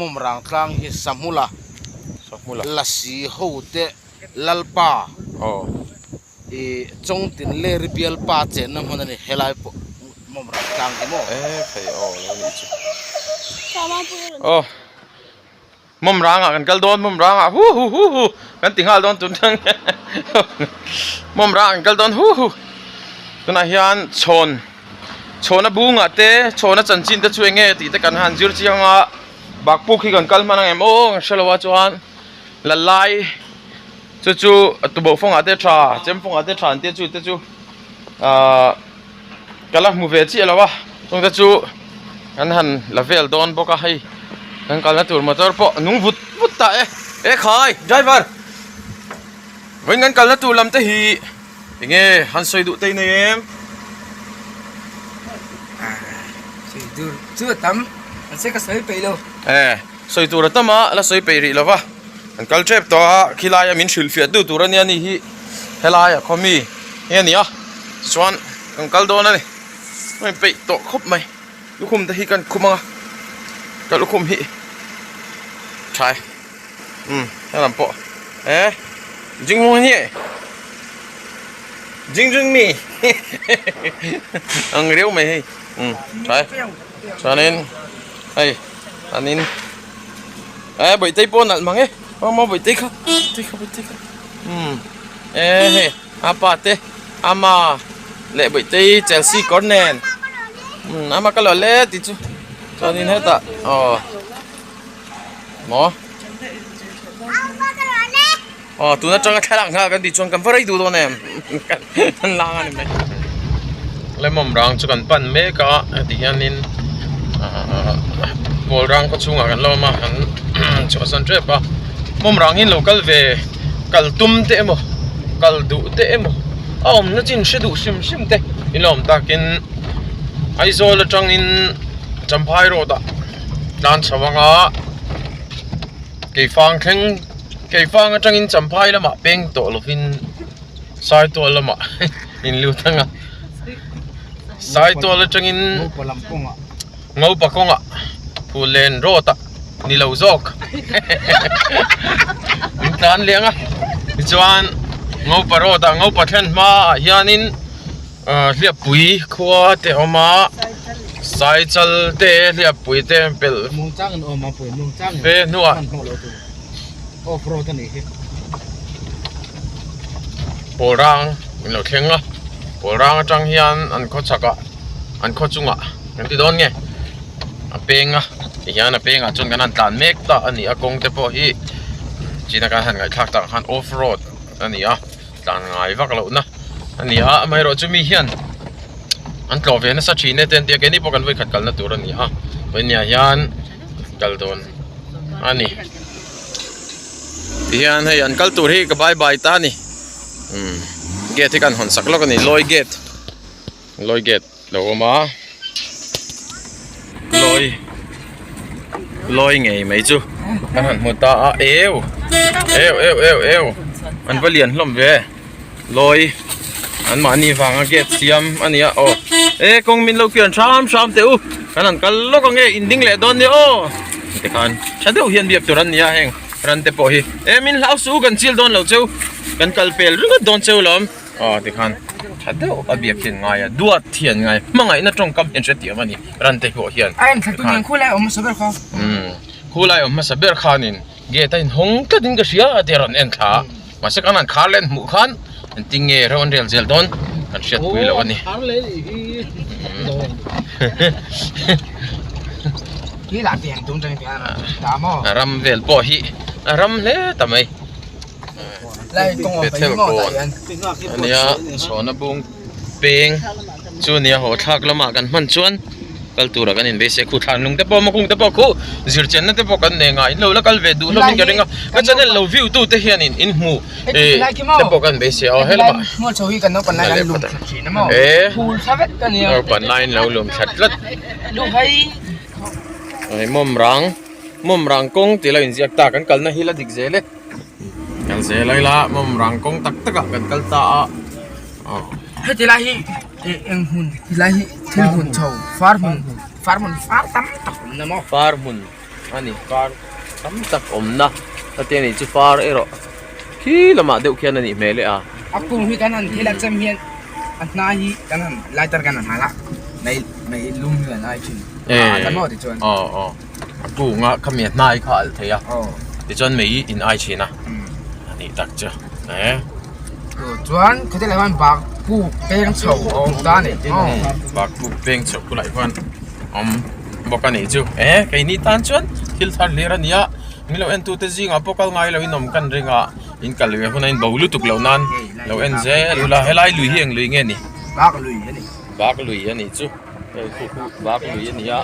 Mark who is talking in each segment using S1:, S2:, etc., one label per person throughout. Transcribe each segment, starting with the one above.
S1: Mawmrang tlang hi Sahmula, Lasi hote Lalpa, i Chawngtinleri bialpa chenna hmun a ni helai pawh Mawmrang tlang hi maw?
S2: Mawmrang ah kan kal dawn mawmrang ah hu hu hu hu kan ti nghal dawn tun tang mawmrang ah kan kal dawn hu hu tunah hian chhawn chhawna bungah te chhawna chanchin te chu eng nge tih te kan han zir chiang a bakpuk hi kan kal hman ang em aw kan hre lo a chuan la lai chu chu tuboh fawngah te tha chem fawngah te tha an tia chu te chu ahh. Ka la hmu ve chiah lo a chung te chu an han la vel dawn bawk a hei kan kalna tur motor pawh a nung vut vut ta e e khai driver vawiin kan kalna tur lam te hi enge han sawi duh te nei em
S3: sawi tur chu a tam mahse ka sawi peih lo
S2: e sawi tur a tam a la sawi peih rih lo va kan kal tep tawh a khilai a min hrilhfiah tu tur ania ni hi helai a khaw mi hi a ni a. Chuan kan kal dawn a ni a inpeih tawh khawp mai lukhum te hi kan khum ang a ka lukhum hi tha e umm helam pawh e jing hung hi jing jing mi ang riau mai hei umm tha e chuanin hei an in e bawihte pawh a nalh mang e aw maw bawihte kha bawihte kha bawihte kha umm e hei. A pa te ama leh Bawihtei Chelsea kawr nen umm ama ka lo le tih chu chuanin hetah aw maw aw tun atanga thlalak nghal kan tih chuan kan va rei duh dawn em kan lang a ni mai lemon rang chu kan pan mek a heti hianin ahh pawl rang khaw chhungah kan la awm a kan chhuahsan tep a mawm rang hi an lo kal ve. Kal tum te emaw kal duh te emaw a awmna chin hre duh hrim hrim te in awm takin Aizawl atangin Champhai road ah tlan chho anga Keifang thleng Keifang atangin Champhai lamah peng tawh lovin Saitual lamah in lut anga Saitual atangin Ngopa kawngah Phullen road ah ni lo zawk in tlan leh ang a tichuan Ngopa road ah Ngopa thlen hma ah hianin ah Hliappui khua te a awm a Saichal te Hliappui te pelh fe hnuah Pawl rang in lo thleng a Pawl rang atang hian an khaw chhak ah an khaw chungah kan ti dawn nge. A peng a tihian a pengah chuan kan han tlan mek ta a ni a kawng te pawh hi china kan han ngaihthlak tak ang khan off road a ni a tlan ngai vak loh na a ni a amaherawh chu mi hian an tlawh ve nasa thin e te an ti a keini pawh kan vawikhat kalna tur a ni a vawinia hian kal dawn a ni tihian hei an kal tur hi ka bye bye ta a ni umm gate hi kan hawn sak lawk a ni lawi gate lawi gate. Lo awm a lawi lawi ngei mai chu kan han hmu ta a eu eu eu eu eu an va lian hlawm ve lawi an mahni vanga gate siam a nia aw e kawng min lo kian hram hram teh u kan han kal lawk ang e in ding leh dawn nia aw tikhan tha deuh hian biak tur an nia heng ran te pawh hi e min hlau suh u kan chil dawn lo cheu kan kal pel ringawt dawn cheu lawm. Aw tikhan tha deuh a biak hian ngai a duat hian ngai hmangaihna tawngkam hian hretih awm a ni ran te pawh hian
S3: A en thla tu khulai awm hmasa ber kha.
S2: Umm khulai awm hmasa ber khanin gate a inhawng tlat in ka hria a tia rawn en thla a mahse kan han khar leh an hmuh khan engtin nge reuh an rel zel dawn kan hriat pui loh a ni. Ram vel pawh hi a ram hle ta mai. Bethel kawn ania chhawna bung peng chu nia haw thlak lamah kan hman chuan kal turah kan inbeisei khu thlan lung te pawh mawkung te pawh khu zir chenna te pawh kan nei ngai in lo la kal ve duh hlawmin ka ring a ka channel lo view tu te hianin in hmu ih te pawh kan beisei a aw helama e naupan laiin lo lum thla tlat mawmrang mawmrang kawng tih lo inziak ta kan kalna hi la dik zel e. Kal zel a ila mawmrang kawng tak tak ah kan kal ta a aw.
S3: Heti lai hi eng hmun ti lai hi thil hmun chho far hmun far hmun far tam tak awm na maw.
S2: Far hmun. a ni par tam tak awmna a te anih chu par erawh khi lamah deuh khian a nih hmel e a.
S3: A kung hi kan han thil a chem hian a hna hi kan han lighter kan han hal a mei mei lum hi an ai thin a a la maw tichuan.
S2: Aw aw a kunga khami a hnai kha a alh thei a tichuan mei in ai thin a a nih tak chu e.
S3: Chuan khawte lai khan bak puk peng chho a awm ta a ni.
S2: Bak puk peng chho kulai khan awm bawk a nih chu e keini tan chuan thil thar hlir a ni a min lo en tute zingah pawh kal ngai lo in awm kan ring a in kal ve hun a in bo lutuk loh nan lo en zel ula helai lui hi eng lui nge ni
S3: bak lui a ni
S2: bak lui a nih chu hei khu khu bak lui a ni a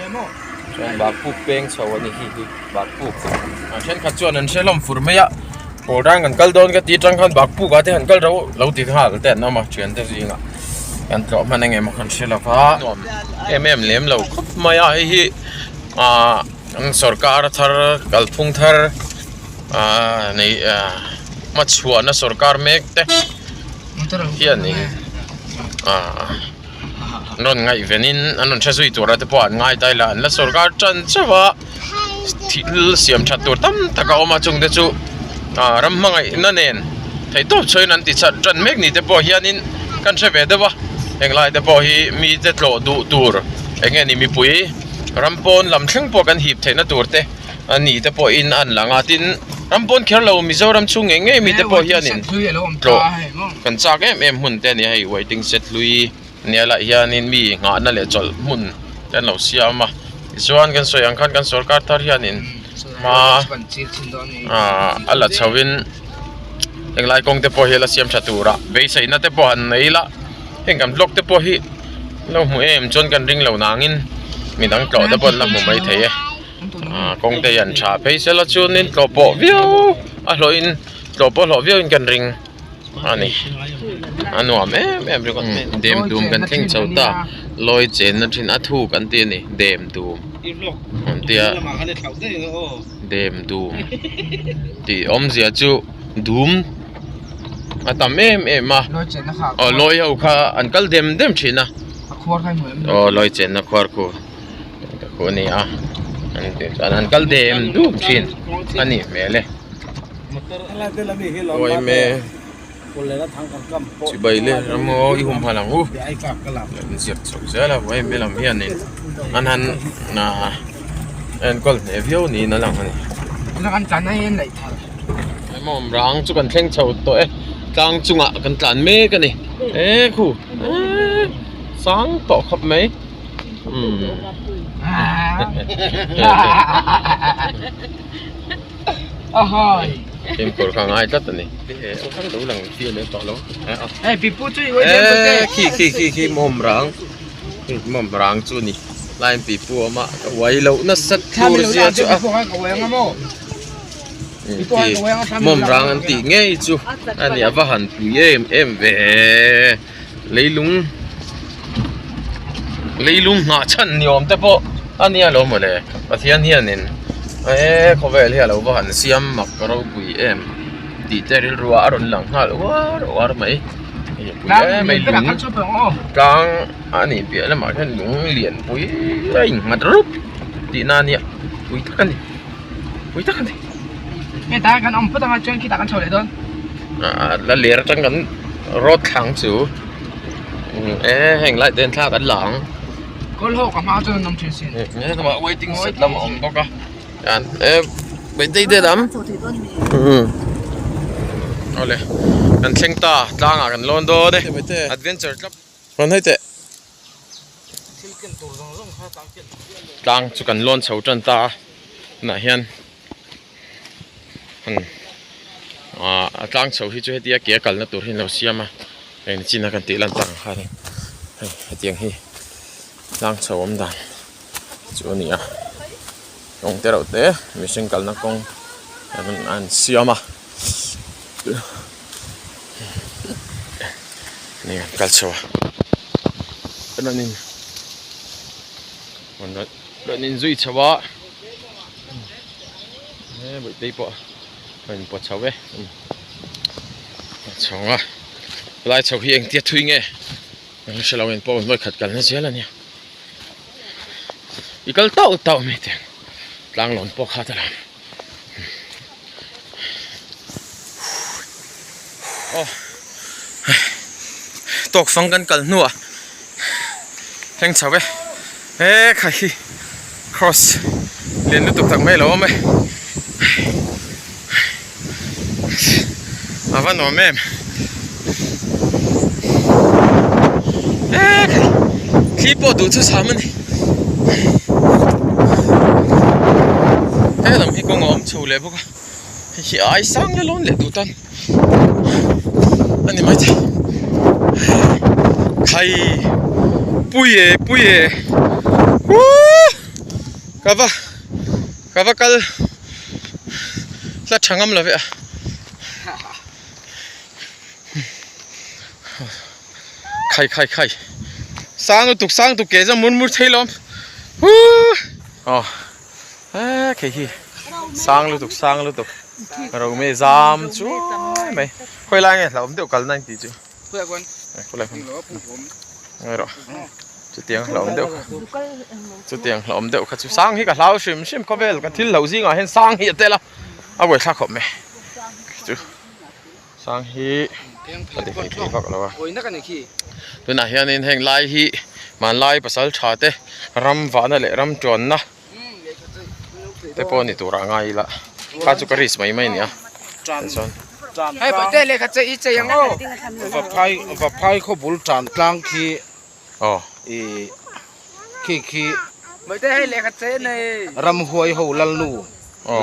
S2: chuan bak puk peng chho a ni hi hi bak puk a thenkhat chuan an hre hlawm fur mai a pawl rang kan kal dawn ka tih atang khan bak puk ah te han kal ro lo ti nghal te an awm a thian te zingah kan tlawh hman eng emaw kan hre lo va nuam em em lem lo khawp mai a hei hi ahh an sawrkar thar kalphung thar ahh nei ahh hmachhuahna sawrkar mek te hianin ahh an rawn ngaihvenin an rawn hre zui tur a te pawh an ngai ta ila an la sawrkar tan chauh a thil siam that tur tam tak a awm a chung te chu ah ram hmangaihna nen theih tawp chhuahin an ti chat tan mek ni te pawh hianin kan hre ve deuh a henglai te pawh hi mite tlawh duh tur eng nge ni mipui ram pawn lam thleng pawh kan hip theihna tur te a ni te pawhin a an lang a tin ram pawn kher lo Mizoram chhung ngei ngei mite pawh hianin tlawh kan chak em em hmun te a ni a hei waiting shed hlui nia lah hianin mi nghahna leh chawlh hmun te an lo siam a tichuan kan sawi ang khan kan sorkar thar hianin hma ah a la chho in henglai kawng te pawh hi a la siam tha tur a beiseina te pawh han nei ila heng kan vlog te pawh hi lo hmu em chuan kan ring lo nangin midang tlawh te pawh an la hmu maithei e. Ah kawng te hi an tha phei sela chuanin tlawh pawh viau a hlawhin tlawh pawh hlawh viauin kan ring a ni a nuam em em ringawt mai dem dum kan thleng chho ta lawi chenna thin a thuk an ti a ni dem dum an tia dem dum tih awmzia chu dum a tam em em a aw lawi ho kha an kal dem dem thin a aw lawi chenna khuar khu. Ka a ni a an tih chuan an kal dem dum thin a nih hmel e uaime chibai le emaw i hum hal ang u an ziak chho zel a uaime lam hianin an han ah enkawl hneh viau niin a lang a ni emaw rang chu kan thleng chho tawh e tlang chungah kan tlan mek a ni e khu sang tawh khawp mai. Fimkhur kha ngai tlat a ni. Khi khi khi khi mawm rang mawm rang chu ni line pipu a awm a ka uai loh nasa tur zia chu a mawm rang an tih ngei chu a ni a va han pui em em ve. Leilung leilung nghah chhan ni awm te pawh a nia lo mawle Pathian hianin he khawvel hi a lo va han siam mak ropui em tih te rilru ah a rawn lang nghal uar uar mai hei pui em mai lung tlang a nih piah lamah hian lung lian pui a innghat rup tihna a nia pui tak a ni pui tak a ni.
S3: Hetah kan awm phawt anga chuan khitah kan chho leh dawn.
S2: Ah la ler atang kan road thlang chu e heng lai ten thla kan la ang.
S3: Kawl ho ka hma chuan an awm thin sin.
S2: He lamah waiting shed lam a awm bawk a chuan e Meitei te lam awle kan thleng ta tlangah kan lawn dawn e adventure club rawn hawi teh. Tlang chu kan lawn chho tan ta a tunah hian han ah a tlang chho hi chu hetia ke a kalna tur hi an lo siam a heng nichin a kan tih lan tak ang khan hei hetiang hi tlang chho awm dan chu a ni a kawng te reuh te mihring kalna kawng an siam a ni an kal chho a rawn in rawn in zui chho a he bawihte pawh a in pawt chho e a chho a helai chho hi engtia thui nge ka hre lo in pawh vawikhat kalna zel a nia i kal tauh tauh mai teh ang. Tlanglawn pawh kha ta lo. Aw tawk fang kan kal hnuah thleng chho e he kha hi cross lian lutuk tak mai a lo awm e a va nuam em e thli pawh duh chu sam a ni he lam hi kawng a awm chho leh bawk a hei hi ai sang la lawn leh duh tan a ni maithei khai pui e pui e uuh ka va Ka va kal hla tha ngam lo ve a. Khai khai khai. Sang lutuk sang lutuk ke zawng mur mur thei lawm. Huu. Aw. He khei hi. Sang lutuk sang lutuk. Rome zam chuai mai. Khawi lai nge hlauhawm deuh kalna intih chu. Khawilai khawn ngai rawh chutiang hlauhawm deuh kha chutiang hlauhawm deuh kha chu sang hi ka hlau hrim hrim khawvel ka thil hlauh zingah hian sang hi a tel a a buaithlak khawp mai chu sang hi a ti thei thei vak lo a tunah hianin heng lai hi hmanlai pasal tha te ram vahna leh ram tuanna te pawh ni turah ngai ila kha chu ka risk mai mai a ni a tichuan
S3: hei bawihte lehkha chei i chei ang aw
S1: vaphai vaphai khaw bul tan tlang khi
S2: aw
S1: ih khi khi
S3: bawihte hei lehkha chei a nei
S1: ramhuai ho lalnu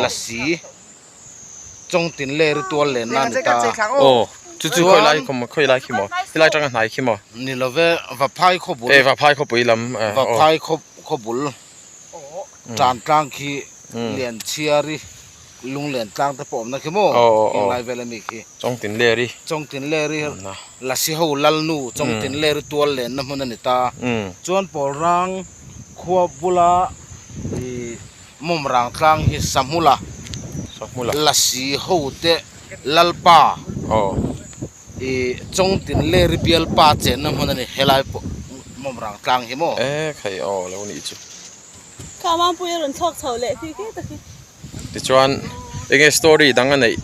S1: lasi Chawngtin ler tual len na ni ta.
S2: Aw, chu chu khawi lai khaw maw, khawi lai khi maw, helai atanga hnai khi maw?
S1: Ni lo ve, Vaphai khaw bul.
S2: E, Vaphai khawpui lam.
S1: Vaphai khaw khaw bul tan tlang khi Lianchhiari Lunglen tlang te pawh awmna khi maw? Heng lai vel ami khi.
S2: Chawngtin leri.
S1: Chawngtin leri Lasiho Lalnu Chawngtin leri tual lenna hmun a ni ta. Chuan Pawlrang khua bula ih. Mawmrang tlang hi Sahmula, Lasi hote Lalpa i Chawngtin Leri bialpa chenna hmun a ni helai pawh Mawmrang tlang hi maw?
S2: E khai aw lo nih chu.
S4: Kha Mampui a rawn chhuak chho leh khi khi tak hi.
S2: Tichuan enge story dang a neih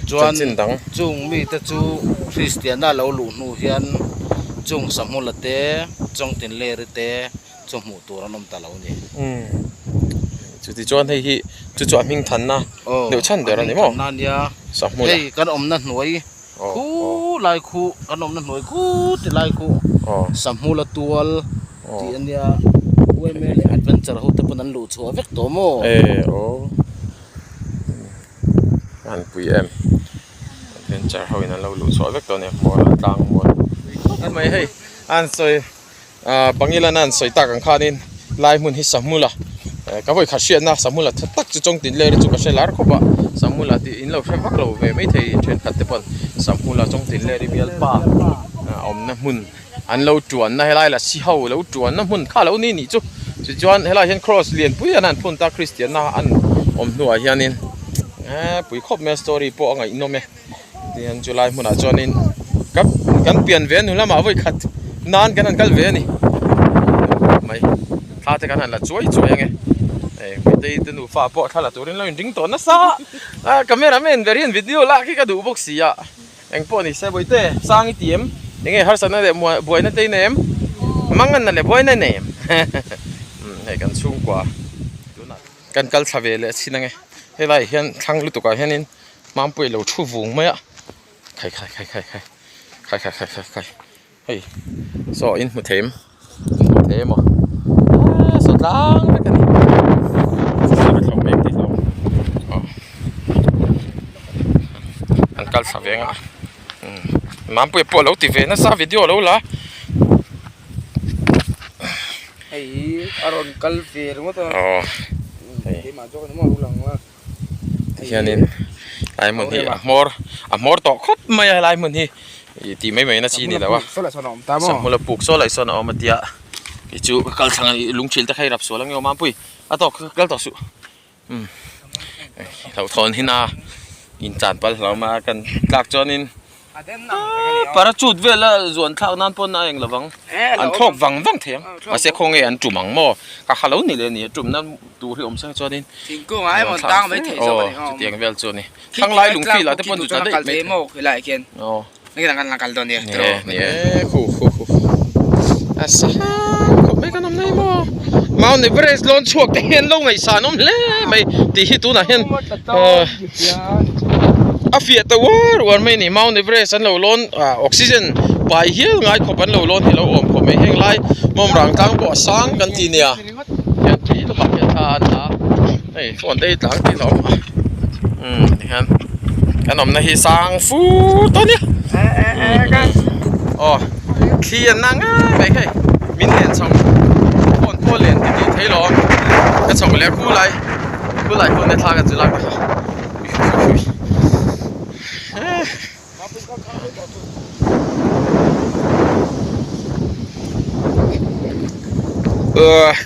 S2: chanchin dang.
S1: Chung mite chu Kristiana lo luh hnu hian chung Sahmula te Chawngtin Leri te chu hmuh tur an awm ta lo ni.
S2: Umm chuti chuan hei hi chu chu a hming thanna deuh chhan ber a ni maw?
S1: Aw a hming thanna ania.
S2: Sahmula.
S1: Hei kan awmna hnuai khu lai khu kan awmna hnuai khu ti lai khu Sahmula tual tih a nia UMA leh adventure ho te pawn an luh chhuah vek tawh maw?
S2: E aw a han pui em adventure ho in an lo luh chhuah vek tawh a nia hmuar a tlang mual mai hei a han sawi. Ahh Bangilana an sawi tak ang khanin lai hmun hi Sahmula ka vawi khat hriatna Sahmula tha tak chu Chawngtin ler hi chu ka hre lar khawp a Sahmula tih in lo hre vak lo ve maithei thenkhat te pawn Sahmula Chawngtin ler hi bialpa awmna hmun an lo tuanna helai la si ho lo tuanna hmun kha lo ni nih chu tichuan helai hian cross lianpui an han phun ta Kristianna an awm hnuah hianin eee pui khawp mai a story pawh a ngaihnawm e. Tihian chu lai hmunah chuanin ka kan pian ve nu lamah vawi khat nan kan han kal ve a ni mai thla te kan han la chuai chuai ange hei hmeichhe te nufa pawh thla la turin lo inring tawh nasa a camera man ber hian video lak hi ka duh bawk si a engpawh ni se bawihte sang i ti em enge harsatna leh buaina te i nei em manganna leh buaina i nei em hei kan chhungkua tunah kan kal thla ve leh chin ange helaiah hian thlang lutuk ah hianin. Mampui lo thu vung mai a khai khai khai khai khai khai khai khai khai khai hei saw in hmu thei em in hmu thei emaw eee saw tlang vek a ni thlawh mek tih hlauh aw an kal thla veng a Mampuia pawh a lo ti ve nasa video a lo la.
S3: Hei hi a rawn kal ve ringawt a
S2: aw
S3: keimah zawk a ni maw a lo lang a.
S2: Tihianin helai hmun hi a hmawr a hmawr tawh khawp mai a helai hmun hi ih tih mai mai na chi a ni lo a sahmula puk saw lah sawn a awm a tia kei chu ka kal thlang a lung thil te kha i rap sual ang nge aw mampui a tawk kal tawh suh umm hlauhthawn hin a in chan pal hlauh mai a kan tlak chuanin. Parachute vela zuan thlak nan pawn a eng lovang an thlawk vang vang thei ang mahse khawnge an tum ang maw ka kha lo ni leh a ni a tum na tur hi awm seng chuanin
S3: thingkung ah emaw tang mai thei zawk a ni
S2: aw chutiang vel chu a ni thlanglai lungfil ah te pawn chu tla daih mai
S3: thei helai ah khian
S2: aw
S3: Ni kan la kal dawn nia
S2: ni e ni e khu khu khu a sang khawp mai kan awm nei maw Mount Everest lawn chhuak te hian lo ngaihsan awm hle mai tih hi tunah hian a fiah ta uar uar mai a ni Mount Everest an lo lawn ah oxygen pai hial ngai khawp an lo lawn hi a lo awm khawp mai heng lai mawm rang tlang pawh a sang kan ti nia hian tui lamah hian thla an la a hei phone te hi tlang tih a awm a umm tihian kan awmna hi sang fur tawh ania aw thli an na ngai mai hei min len chho phone pawh len ti tih thei lo ka chho leh khulai khulai phone te thla ka chu lak ta kha.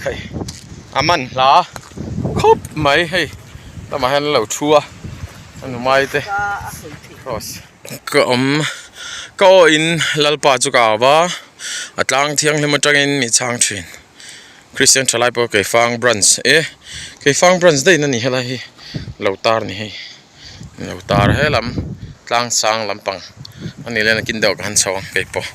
S2: Hei a man hla khawp mai hei lamah hian an lo thu a a nu mai te cross ka awm ka aw in lalpa chu ka au va a tlang thianghlim atangin mi chhang thin Christian thalai pawh keifang branch e keifang branch daih na ni helai hi lo tar ni hei. Lo tar he lam tlang sang lampang a nih leh nakin deuh ka han chho ang keipawh.